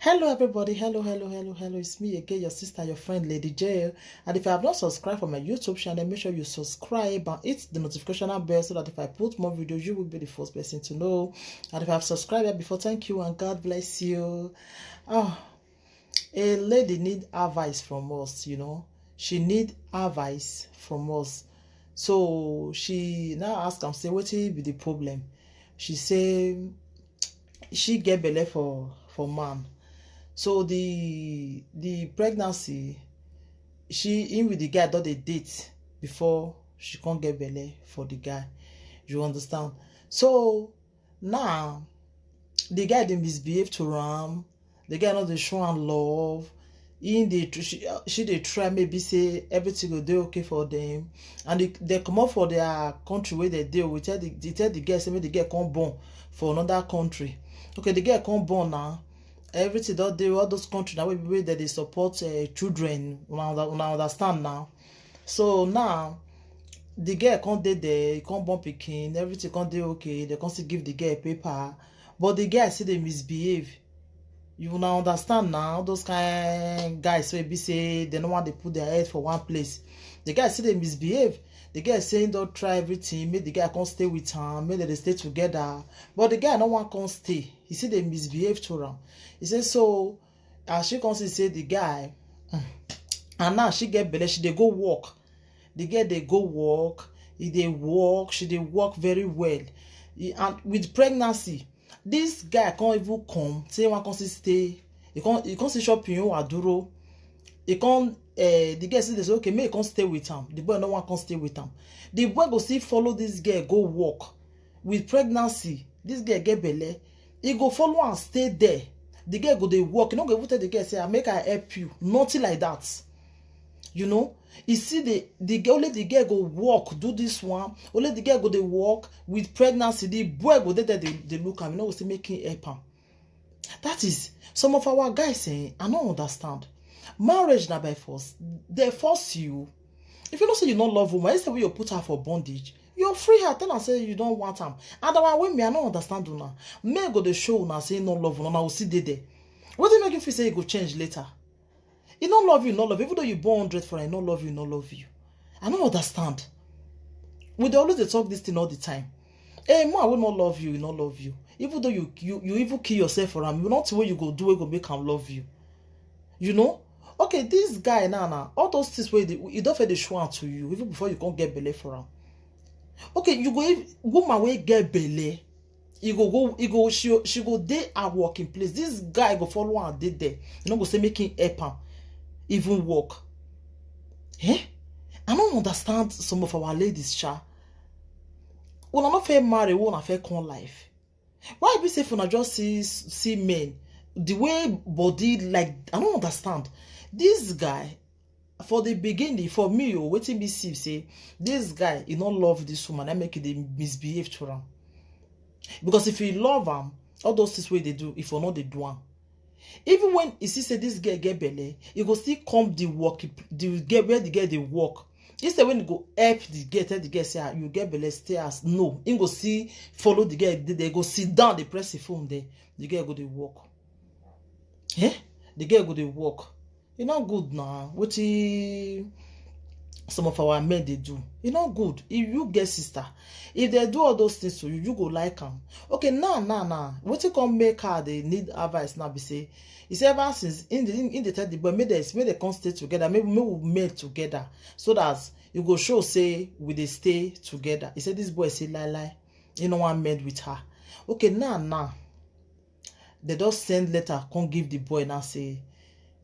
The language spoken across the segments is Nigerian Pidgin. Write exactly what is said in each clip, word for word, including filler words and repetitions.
Hello, everybody. Hello, hello, hello, hello. It's me again, your sister, your friend, Lady J. And if you have not subscribed for my YouTube channel, make sure you subscribe and hit the notification bell so that if I put more videos, you will be the first person to know. And if you have subscribed before, thank you and God bless you. Oh, a lady need advice from us, you know. She need advice from us. So she now ask am say, "Wetin be the problem?" She say she get belle for for man. So the the pregnancy, she in with the guy don dey date before she come get belle for the guy. You understand? So now the guy dey misbehave to am. The guy no dey show am love. In the she, she dey try maybe say everything go dey okay for them, and they, they comot for their country where they dey. We tell the they tell the girl say make the girl come born for another country. Okay, the girl come born now. Everything don dey all those countries now wey wey dem dey support uh, children. Una, una understand now? So now the girl come dey there, e come born pikin, everything come dey okay. They come still give the girl paper, but the girl still dey misbehave. You now understand now, all those kind guys wey be say they no want to put their head for one place. The guy still dey misbehave. The guy say he don try everything, make the guy come stay with am, make dem dey stay together. But the guy no wan come stay. He still dey misbehave to am. He say so as she come see say the guy, mm, and now she get belle, she dey go work. The girl dey go work, e dey work, she dey work very well. E, and with pregnancy, this guy come even come say he wan come still stay. He come he come still chop him own aduro. He come uh, the girl still dey say okay, make he come stay with am. The boy no wan come stay with am. The boy go still follow this girl go work with pregnancy. This girl get belle. He go follow am stay there. The girl go dey work. You no go even tell the girl say, "Ah, make I help you." Nothing like that. You know, you see the the girl, only the girl go work, do this one. Only the girl go dey work with pregnancy. The boy go dey there, they, they look am. You know, we say make him help am. That is some of our guys saying, "I don't understand. Marriage na by force. They force you. If you know say you no love woman, instead wey you put her for bondage, you free her, tell her say you don't want am. Otherwise, when me, I no understand una. Me go dey show una say no love una, una will still dey there. Wetin make you feel say e go change later? E no love you, no love you. Even though you born hundred for am, e no love you, no love you. I no understand. We dey always dey talk this thing all the time. A man wey no love you, e no love you. Even though you you you even kill yourself for am, you nothing wey you go do wey go make am love you. You know? Okay, this guy now now, all those things wey dey e don fit dey show am to you even before you come get belle for am. Okay, you go if woman wey get belle, e go go e go she she go dey her working place. This guy go follow am dey there. You no go say make him help am even work. Eh? I no understand some of our ladies, sha. Una no fit marry, una fit come life. Why be say if una just see see men the way body like I no understand. This guy for the beginning for me o wetin be see say this guy he no love this woman, I make e dey misbehave to am. Because if he love am, all those things wey dey do, if he no dey do am, even when he see say this girl get belle, he go still come the work the girl where the girl dey work. Instead when he go help the girl, tell the girl say ah, you get belle, stay as no, he go see follow the girl dey there, go sit down dey press the phone there. The girl go dey work. Eh? The girl go dey work. E no good na wetin some of our men dey do. E no good. If you get sister, if they do all those things to you, you go like am. Okay, now now now wetin come make her dey need advice now be say he say ever since in the in the tell the boy make they make they come stay together, make make we men together so that you go show say we dey stay together. He say this boy say lie lie, he no wan men with her. Okay, now now they don send letter come give the boy now say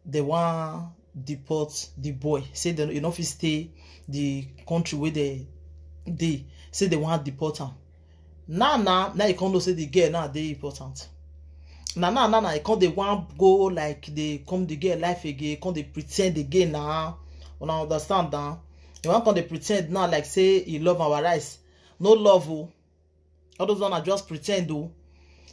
they wan deport the boy, say they, you no fit stay the country where they dey, say they wan deport am. Now now now you come know say the girl now dey important. Now now now now you come dey wan go like dey come the girl life again, come dey pretend again now. Una understand now? You wan come dey pretend now like say you love our rice. No love o. All those one are just pretend o.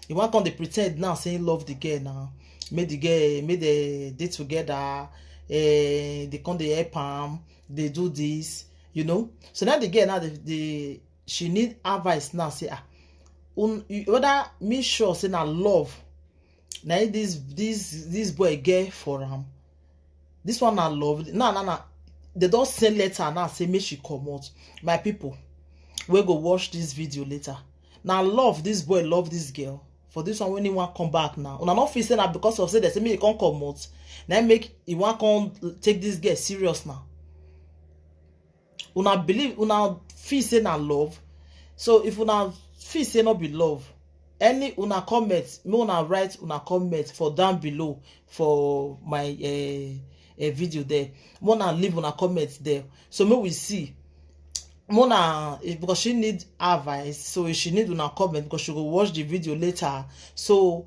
You wan come dey pretend now say he love the girl now. Make the girl make they dey together. Eh, they come dey help am, they do this, you know. So now the girl now the, the she need advice now say ah, un, you- whether me sure say na love Na this this this boy get for am. This one na love. Now, now, now, they don send letter now say make she comot. My people, we go watch this video later. Now, love this boy, love this girl. For this one, when he want come back now, una no feel say na because of say they say me he come comot, na make he want come take this girl serious now. Una believe, una feel say na love. So if una feel say no be love, any una comment, me una write una comment for down below for my uh, uh, video there. Mona leave una comment there. So may we see. Mona, eh, because she need advice, so she need una comment because she go watch the video later. So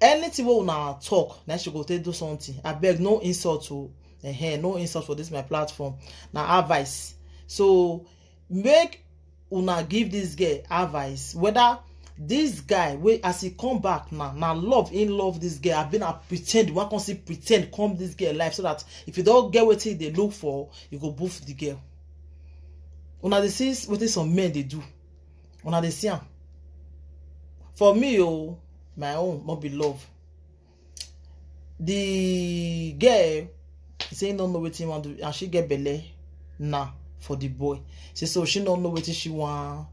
anything we una talk, then she go take do something. I beg, no insult to uh, no insult for this my platform. Now advice. So make una give this girl advice whether this guy wey as he come back now na love, he love this girl, abi na pretend, one come see pretend come this girl life so that if you don't get what they look for, you go boof the girl. Una dey see wetin some men dey do. Una dey see am. For me, oh, my own no be love. The girl say no know wetin want do, and she get belle now for the boy. Say so she no know wetin she want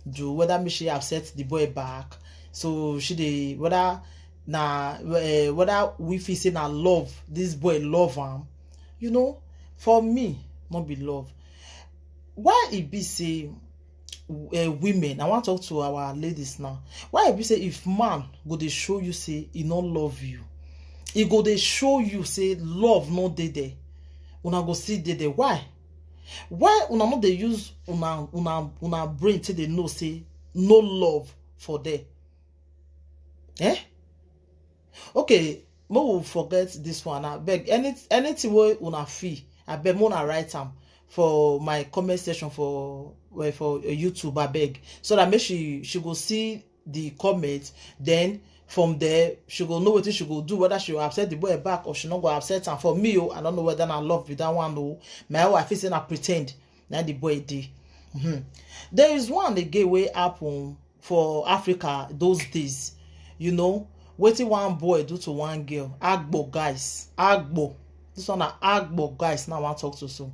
do, whether me she accept the boy back. So she dey whether na uh, whether we feel say na love, this boy love am. You know, for me, not be love. Why it be say uh, women, I want to talk to our ladies now. Why it be say if man go they show you say he not love you, he go they show you say love not dey there. Una go see dey there. Why? Why una not they use una una una brain till they know say no love for there? Eh? Okay, mo will forget this one. I beg any anything wey una feel, I beg mo na write am for my comment section for well, for uh, YouTube. I beg so that make she she go see the comment. Then from there she go know what she go do, whether she will upset the boy back or she not go upset. And for me, oh, I don't know whether I love with that one. Oh, my wife is in a pretend. Now the boy did. Mm-hmm. There is one again way happen for Africa those days. You know, waiting one boy do to one girl. Agbo guys, Agbo. This one are Agbo guys now I want talk to so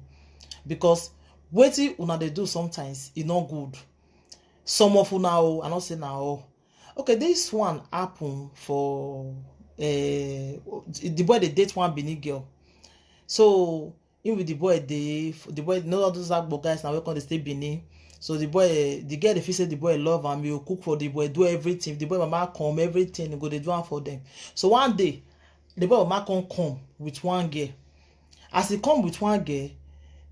because waiting una they do sometimes it not good. Some of una oh, I not say now oh. Okay, this one happen for uh, the boy they date one Benin girl. So him with the boy dey the boy no all those agbo guys na wey come dey stay Benin. So the boy the girl dey feel say the boy love am, you cook for the boy, do everything. If the boy mama come, everything go dey do am for them. So one day the boy mama come come with one girl. As he come with one girl,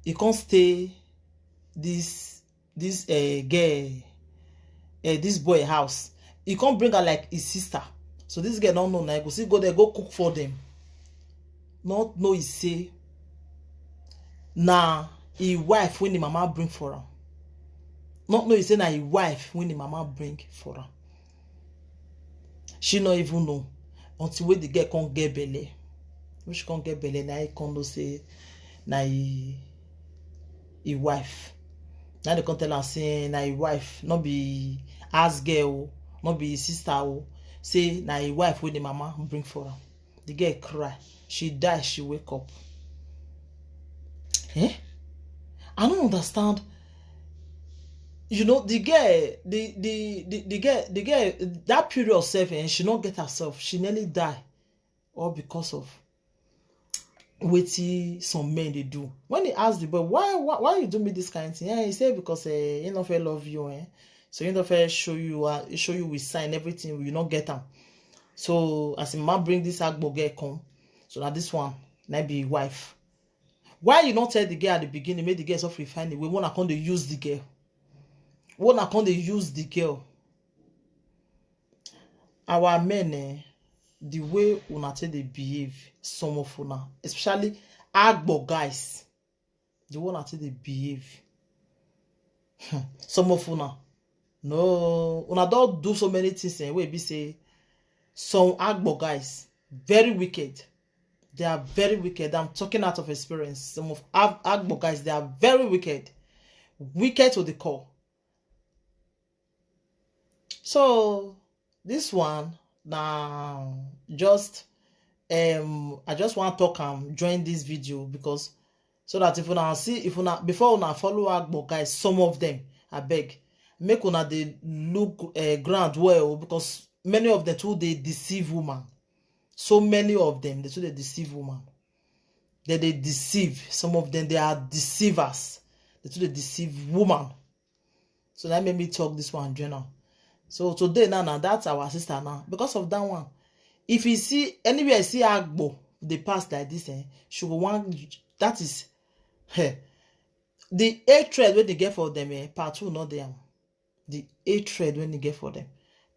he come stay this this uh, girl uh, this boy house. He come bring her like his sister. So this girl don't know now, go see go there go cook for them. Not know he say na him wife when the mama bring for her. Not know he say na him wife when the mama bring for her. She not even know until when the girl come get belle. When she come get belle, now he come know say na him him wife. Now they come tell am say na him wife, not be ass girl, not be his sister. Oh. Say na him wife when the mama bring for her. The girl cry. She die, she wake up. Eh? I don't understand. You know, the girl, the the the, the girl, the girl, that period herself, and eh, she not get herself. She nearly die. All because of wetin some men they do. When he asked the boy, why why, why you do me this kind of thing? Yeah, he said because uh, he not fair love you, eh? So he not fair show you uh, show you we sign everything, you not get them. So as a man bring this agbo girl come, so now this one, na be wife. Why you not tell the girl at the beginning, make the girl suffer find a way? When I come they use the girl. When I come they use the girl. Our men eh, the way una take dey behave, some of una, especially agbo guys, the way una take dey behave. Hmm, some of una, no, una don do so many things eh, wey be say some agbo guys very wicked. They are very wicked. I'm talking out of experience. Some of Ag- agbo guys, they are very wicked, wicked to the core. So this one, Now, just um I just want to talk and join this video, because so that if una see, if una, before una follow Agbo, guys, some of them, I beg, make una dey look uh, ground well, because many of them too they deceive woman. So many of them they too they deceive woman. They they deceive. Some of them, they are deceivers. They too they deceive woman. So that made me talk this one, Jenna. So today now, now that's our sister now. Because of that one, if you see anywhere, see Agbo, they pass like this, eh, she go want, that is her. The hatred wey they get for them, eh, part two, not them. The hatred wey they get for them,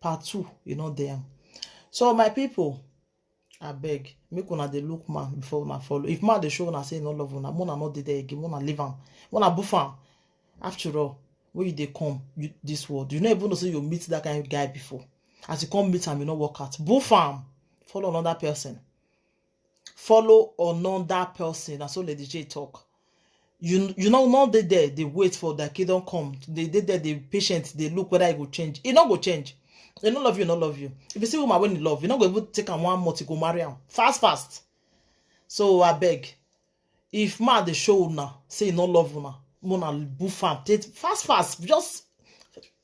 part two, you know them. So my people, I beg, make una dey look man before una follow. If man dey show una say no love una, una no dey there again, una leave am, una boof am. After all, when you dey come you, this world, you no even know say you meet that kind of guy before. As you come meet am, you no work out. Boof am, follow another person. Follow another person. That's all Lady J talk. You you know not dey there, they wait for their kid don't come. They dey there, they patient, they look whether it go change. It not go change. They no love you, no love you. If you see woman when you love, you not go even take am one month, you go marry am. Fast, fast. So I beg. If man dey show una, say you no love una, una boof am. Take fast, fast. Just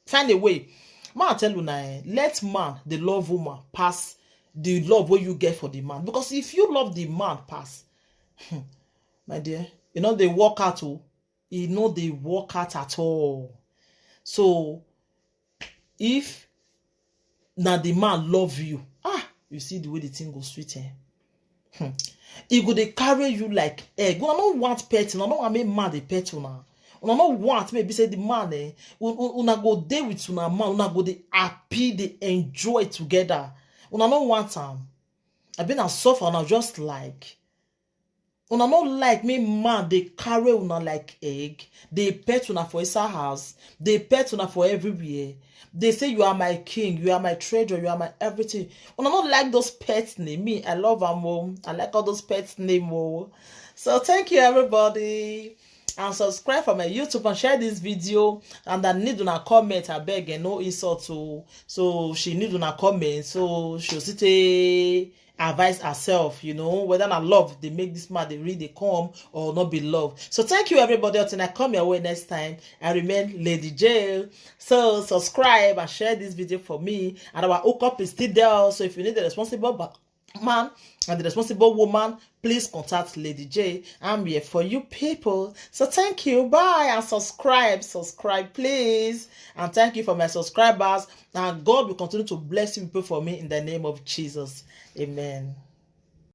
find a way. Man tell una, eh, let man dey love woman pass the love wey you get for the man. Because if you love the man pass, my dear, you know they work out. Oh, you know they work out at all. So if na the man love you, ah, you see the way the thing go sweet, eh? Hmm. He go dey carry you like egg. Una no want pet, una no want make man dey pet una. Una no want make be say the man, eh, un- un- una go dey with una man, una go dey happy, dey enjoy together. Una no want am. I been a suffer, una just like. Una no like me man dey carry una like egg, dey pet una for inside house, dey pet una for everywhere. They say you are my king, you are my treasure, you are my everything. Una no like those pet name. Me, I love am o. I like all those pet name o. So thank you everybody. And subscribe for my YouTube and share this video. And I need una comment, I beg, and no insult o. So she need una comment. So she'll sit advise herself, you know, whether na love they make this man they really come or not be love. So thank you everybody. Until I come your way next time, I remain Lady J. So subscribe and share this video for me. And our hookup is still there. So if you need a responsible ba- man and the responsible woman, please contact Lady J. I'm here for you people. So thank you. Bye. And subscribe. Subscribe, please. And thank you for my subscribers. And God will continue to bless you people for me in the name of Jesus. Amen.